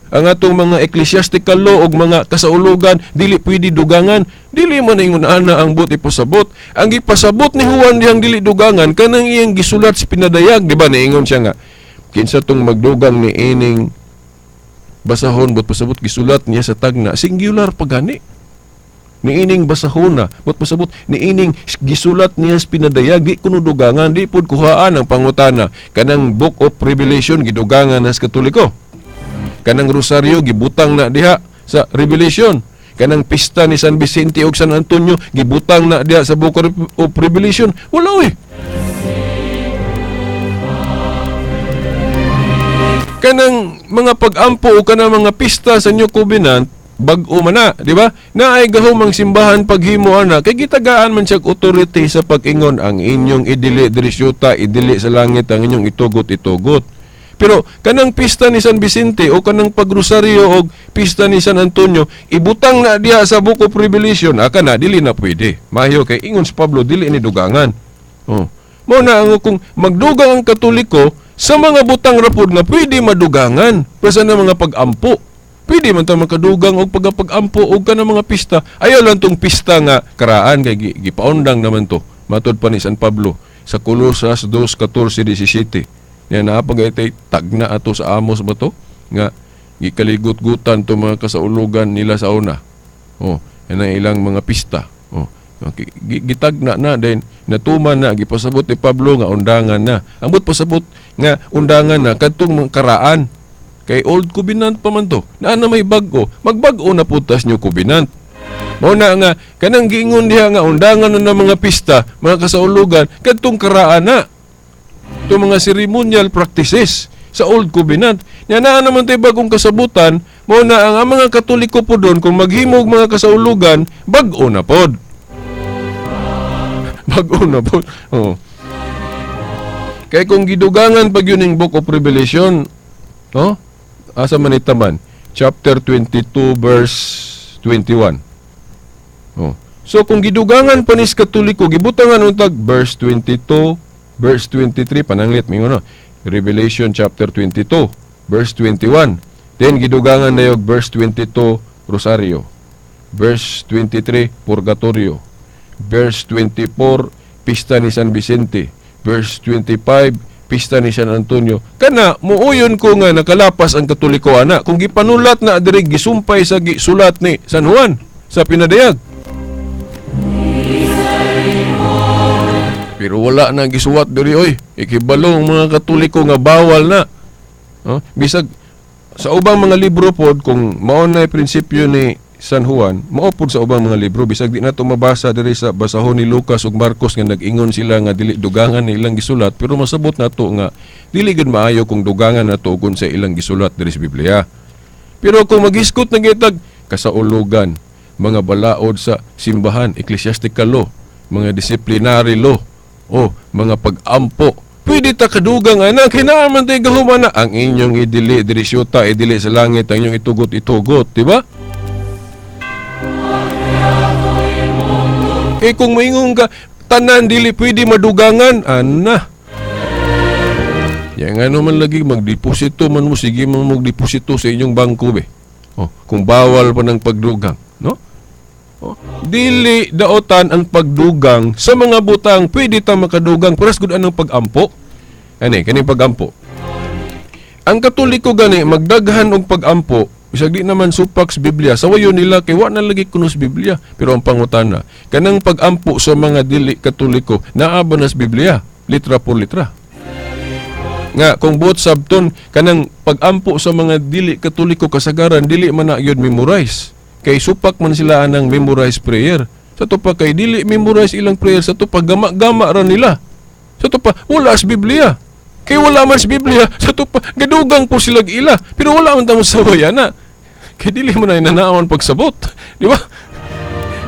Ang atong mga ecclesiastical law og mga kasaulugan dili pwede dugangan. Dili man ingon ana ang buot ipasabot. Ang gipasabot ni Juan dihang dili dugangan kanang iyang gisulat sa Pinadayag, di ba niingon siya nga kinsa tong magdugang ni ining basahon, buot pasabot gisulat niya sa tagna, singular pa gani. Niining basahona, buot pasabot niining gisulat niya sa Pinadayag di kuno dugangan, di pud kuhaan. Ang pangutana, kanang Book of Revelation gidugangan na sa Katoliko? Kanang rosaryo gibutang na diha sa Revelation? Kanang pista ni San Vicente ug San Antonio gibutang na diha sa Book of Revelation? Wala oy. Kanang mga pag-ampo o kanang mga pista sa New Covenant, bag-o man na, di ba? Naay gahom ang simbahan paghimo ana kay gitagaan man siya authority sa pag-ingon ang inyong idili diri syuta, idili sa langit, ang inyong itugot, itugot. Pero kanang pista ni San Vicente o kanang pagrosaryo o pista ni San Antonio, ibutang na diha sa Book of Revelation, aka na dili na pwede. Mayo kay ingon si Pablo dili ni dugangan. Oh. Mao na ang kung magdugang ang Katoliko sa mga butang rapod nga pwede madugangan, basta na mga pag-ampo. Pwede man ta makadugang og pagapag-ampo og kanang mga pista. Ayaw lang tong pista nga karaan kay gipaundang naman to. Matod pa ni San Pablo sa Colosas 2:14-17. Yan na pag tagna ato sa Amos ba to nga gikaligut-gutan to mga kasaulugan nila sa una. Oh, yan ang ilang mga pista. Oh, okay. Gitagna na then natuman na gipasabot ni Pablo nga undangan na. Ambot pasabot nga undangan na kadtong mga karaan. Kay Old Covenant pa man to. Naa na may bag-o, magbag-o na putas New Covenant. Mao na nga kanang giingon diha nga undangan na ng mga pista, mga kasaulugan kadtong karaan na. Ito mga ceremonial practices sa Old Covenant. Nya naa naman tay bagong kasabutan, mao na ang mga Katoliko po doon kung maghimog mga kasaulugan, bag-o na pod. Bag-o na pod. Oh. Kay kung gidugangan pag yun yung Book of Revelation, no? Asa man itaman? Chapter 22 verse 21. Oh. So kung gidugangan pa ni sa Katoliko, gibutangan untag verse 22, verse 23, pananglit mingon no. Revelation chapter 22, verse 21. Then gidugangan na yung verse 22, Rosario. Verse 23, Purgatorio. Verse 24, Pista ni San Vicente. Verse 25, Pista ni San Antonio. Kana, muuyon ko nga nakalapas ang Katoliko ana. Kung gipanulat na diri gisumpay sa gisulat ni San Juan sa Pinadayag. Pero wala na gisuwat diri oy. Ikibalong mga Katoliko nga bawal na. Oh, bisag sa ubang mga libro pod kung mao na prinsipyo ni San Juan, mao pod sa ubang mga libro bisag di nato mabasa diri sa basahon ni Lucas ug Marcos nga nag-ingon sila nga dili dugangan ni ilang gisulat, pero masabot nato nga dili gud maayo kung dugangan nato ug sa ilang gisulat diri sa Biblia. Pero kung magisgot na gitag kasaulugan, mga balaod sa simbahan, ecclesiastical law, mga disciplinary law, o mga pag-ampo, pwede ta kadugang anak, kinaaman tayo gahuma na ang inyong idili diri syuta, idili sa langit, ang inyong itugot, itugot, di ba? Eh kung maingon ka, tanan dili pwede madugangan, ana. Yang ano man lagi, magdeposito man mo, sige man magdeposito sa inyong bangko be. Oh, kung bawal pa ng pagdugang, no? Oh, dili daotan ang pagdugang sa mga butang pwede ta makadugang, paras gud anang pag-ampo. Ani, kani pag-ampo. Ang Katoliko gani magdaghan og pag-ampo, Bisag di naman supak sa Biblia, sawayon nila kay wa na lagi kuno sa Biblia. Pero ang pangutana, kanang pagampo sa mga dili Katoliko, naa ba na sa Biblia? Litra por litra. Nga kung buot sabton kanang pagampo sa mga dili Katoliko kasagaran dili man na gyud memorize. Kay supak man sila anang memorize prayer. Sa to pa kay dili memorize ilang prayer, sa to pa gama-gama ra nila. Sa to pa wala sa Biblia. Kay wala man sa Biblia, sa to pa gadugang po sila ila. Pero wala man tamo saway ana. Kay dili man ay nanaon pagsabot, di ba?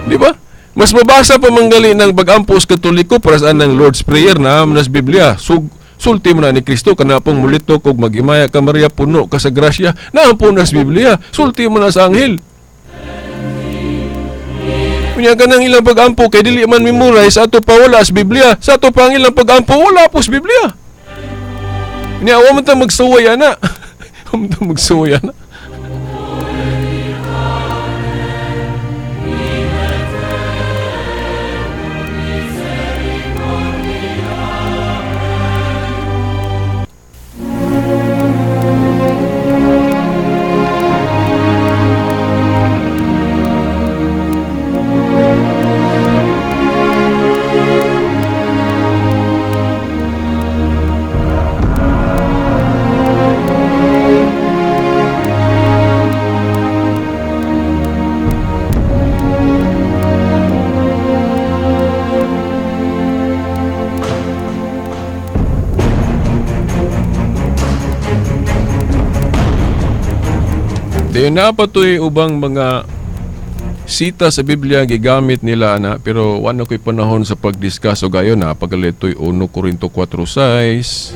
Di ba? Mas mabasa pa manggali ng pagampo sa Katoliko para sa anang Lord's Prayer na man sa Biblia. Sulti mo na ni Kristo kana pong mulito kog maghimaya ka Maria puno ka sa grasya, naa po na sa Biblia. Sulti mo na sa anghel. Unya ka nang ilang pagampo kay dili man memorize, ato pa wala sa Biblia. Sa ato pa ang ilang pagampo wala po sa Biblia. Unya wa man ta magsuway ana. Wa man ta magsuway ana. Dayon na pa to'y ubang mga sita sa Biblia gigamit nila ana, pero wala ko'y panahon sa pag-discuss o gayon na pagalit to'y 1 Corinto 4:6,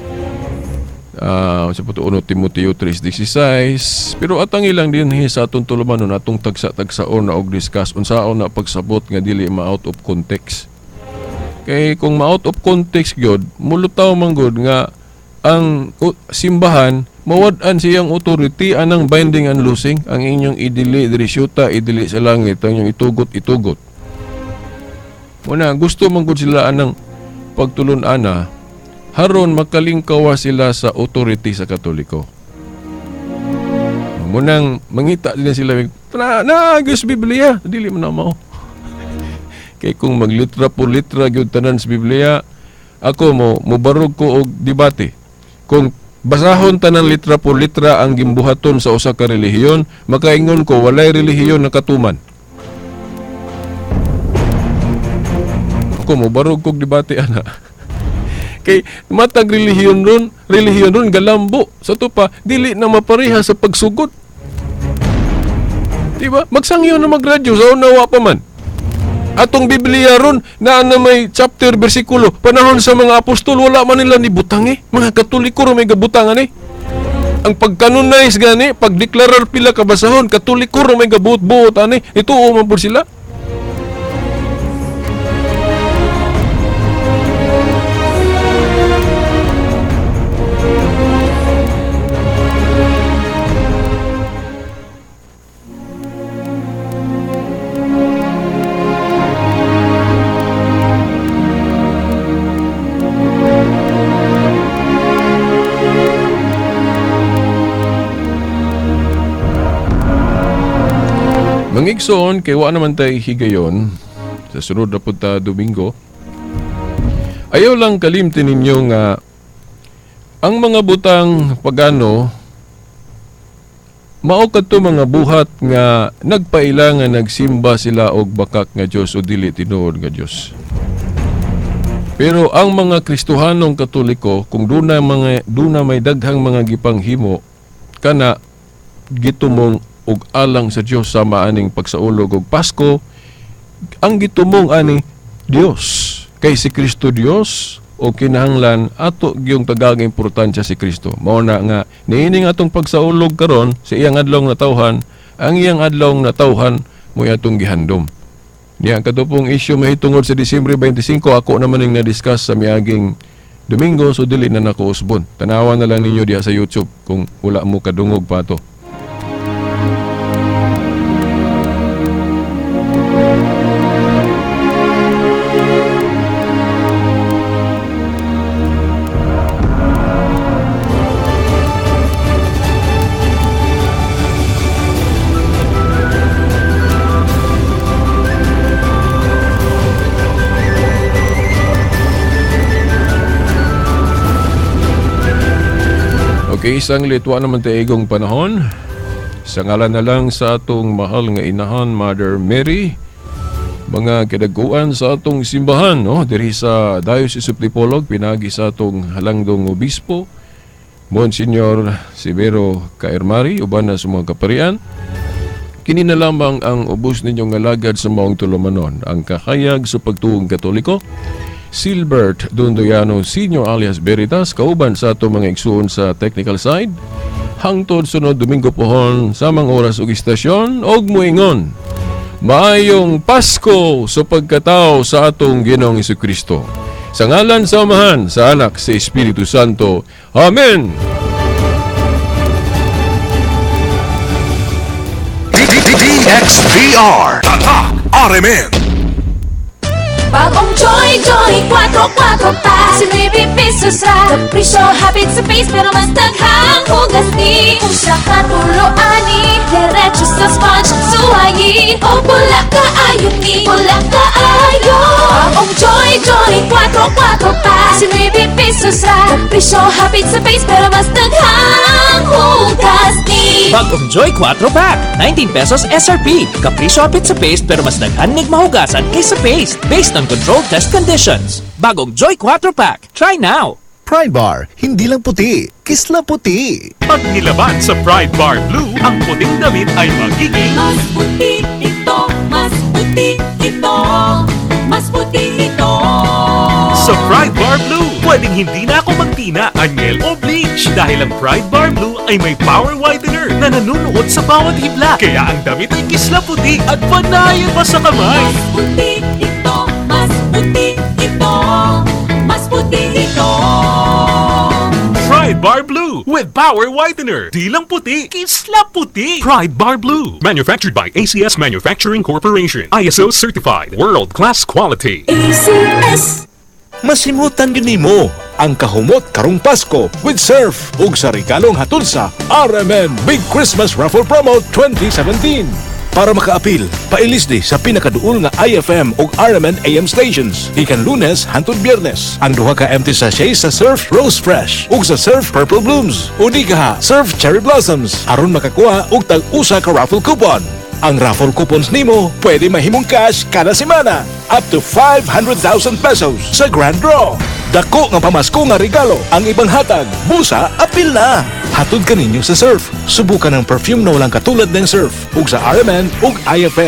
sa po 1 Timoteo 3:16, pero atang ilang din sa atong tulumanon atong tagsa-tagsaon na og discuss unsaon na pagsabot nga dili ma-out of context. Kay kung ma-out of context gyud, mulutaw man gud nga ang simbahan mawad-an siyang authority anang binding and loosing, ang inyong idili diri syuta, idili sa langit, ang inyong itugot, itugot. Muna gusto man gud sila anang pagtulon ana, haron makalingkawa sila sa authority sa Katoliko. Munang mangita din sila na sa Biblia, dili man na mao. Kay kung maglitra po litra gyud tanan sa Biblia, ako mo mobarog ko og debate. Kung basahon tanan litra por litra ang gimbuhaton sa usa ka relihiyon, makaingon ko walay relihiyon na katuman. Ako mobarog kog debate ana. Kay matag relihiyon ron galambo sa to pa dili na mapareha sa pagsugod. Diba? Magsangyo na magradyo sa una wa pa man. Atong Biblia ron na may chapter bersikulo panahon sa mga apostol wala man nila ni butang eh. Mga Katoliko ra may gabutangan eh. Ang pagkanonize gani, pagdeklarar pila ka basahon, Katoliko ra may gabuot-buot ani, ituo man pud sila. Mangigsoon, kay wa naman tayo higayon sa sunod na punta Domingo. Ayaw lang kalimtin ninyo nga ang mga butang pagano mao kadto mga buhat nga nagpaila nga nagsimba sila og bakak nga Dios o dili tinuod nga Dios. Pero ang mga Kristohanong Katoliko, kung duna may daghang mga gipanghimo kana gitumong og alang sa Dios sama aning pagsaulog og Pasko, ang gitumong ani Dios kay si Kristo Dios o kinahanglan ato gyung tagag importansya si Kristo. Mao na nga niining atong pagsaulog karon sa iyang adlaw natawhan, ang iyang adlaw natawhan mo'y atong gihandom. Niya ang kadupong isyu mahitungod sa Disyembre 25, ako naman ning na-discuss sa miaging Domingo, so dili na nako usbon. Tanawa na lang ninyo diha sa YouTube kung wala mo kadungog pa ato. Okay, isang litwa naman taigong panahon. Sa ngalan na lang sa atong mahal nga inahan, Mother Mary, mga kadaguan sa atong simbahan, no, diri sa Diocese of Dipolog, pinagi sa atong halangdong obispo, Monsignor Severo Caermari, uban na sa mga kaparian. Kini na lamang ang ubos ninyong alagad sa maong tulumanon, ang kahayag sa pagtuong Katoliko, Silbert Dondoyano Sr. alias Veritas, kauban sa atong mga igsuon sa technical side. Hangtod sunod Domingo pohon, samang oras ug istasyon, og muingon: Maayong Pasko sa pagkatao sa atong Ginoong Kristo. Sa ngalan sa Amahan, sa Anak, sa Espiritu Santo. Amen! DXDR. Tatak RMN. Bagong Joy Joy 4-4 pa. Si 9 pesos ra. Kapresyo hapit sa face, pero mas daghang hugas ni. Usa ka tulo ani, diretso sa sponge suwayi. O pula kaayo ni, pula kaayo. Bagong Joy Joy 4-4 pa. Si 9 pesos ra. Kapresyo hapit sa face, pero mas daghang hugas ni. Bagong Joy 4 Pack, 19 pesos SRP. Kapresyo hapit sa paste, pero mas daghan nig mahugasan kaysa paste. Based on controlled test conditions. Bagong Joy 4 Pack. Try now! Pride Bar, hindi lang puti, kisla puti. Pag nilaban sa Pride Bar Blue, ang puting damit ay magiging Mas puti ito, mas puti ito, mas puti ito. Sa Pride Bar Blue, pwedeng hindi na ako magtina, anyel o bleach dahil ang Pride Bar Blue ay may power whitener na nanunuot sa bawat hibla. Kaya ang damit ay kisla puti at panayan pa sa kamay. Mas puti ito, mas puti ito, mas puti ito. Pride Bar Blue with Power Whitener. Di lang puti, kisla puti. Pride Bar Blue. Manufactured by ACS Manufacturing Corporation. ISO certified. World-class quality. ACS. Masimutan gyud nimo ang kahumot karong Pasko with Surf ug sa regalong hatod sa RMN Big Christmas Raffle Promo 2017. Para makaapil, pailisdi sa pinakaduol nga IFM ug RMN AM stations gikan Lunes hantod Biyernes. Ang duha ka empty sachets sa Surf Rose Fresh ug sa Surf Purple Blooms. O di kaha Surf Cherry Blossoms aron makakuha og tag-usa ka raffle coupon. Ang raffle coupons nimo pwede mahimong cash kada semana, up to 500,000 pesos sa grand draw. Dako nga pamasko nga regalo ang ibang hatag. Busa, apil na. Hatod kaninyo sa Surf. Subukan ang perfume na walang katulad ng Surf ug sa RMN ug IFM.